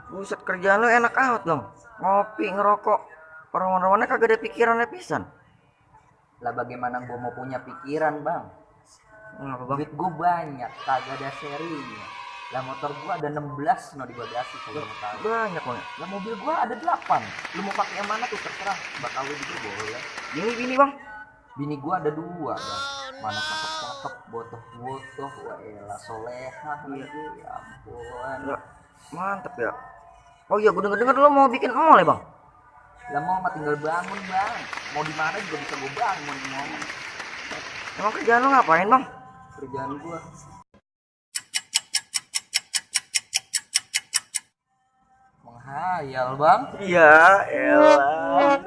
Buset, kerjaan lu enak amat dong. Ngopi, ngerokok. Orang-orangnya kagak ada pikirannya pisan. Lah bagaimana gue mau punya pikiran bang? Ngapa bang? Duit gue banyak, kagak ada serinya. Lah motor gue ada 16 no di bagasi kalau mau tahu. Banyak banget. Lah mobil gue ada 8. Lu mau pakai yang mana tuh terserah. Bakal lu juga boleh. Bini bang. Bini gue ada 2 bang. Mana cakep-cakep, botoh-botoh, wah elah soleha lagi, ya ampun. Ya, mantep ya. Oh iya, gue denger-denger lu mau bikin mall ya bang? Lah mau mah tinggal bangun bang. Mau di mana juga bisa gue bangun mau. Emang kerjaan lu ngapain bang? Kerjaan gue menghayal bang. Iya, elah.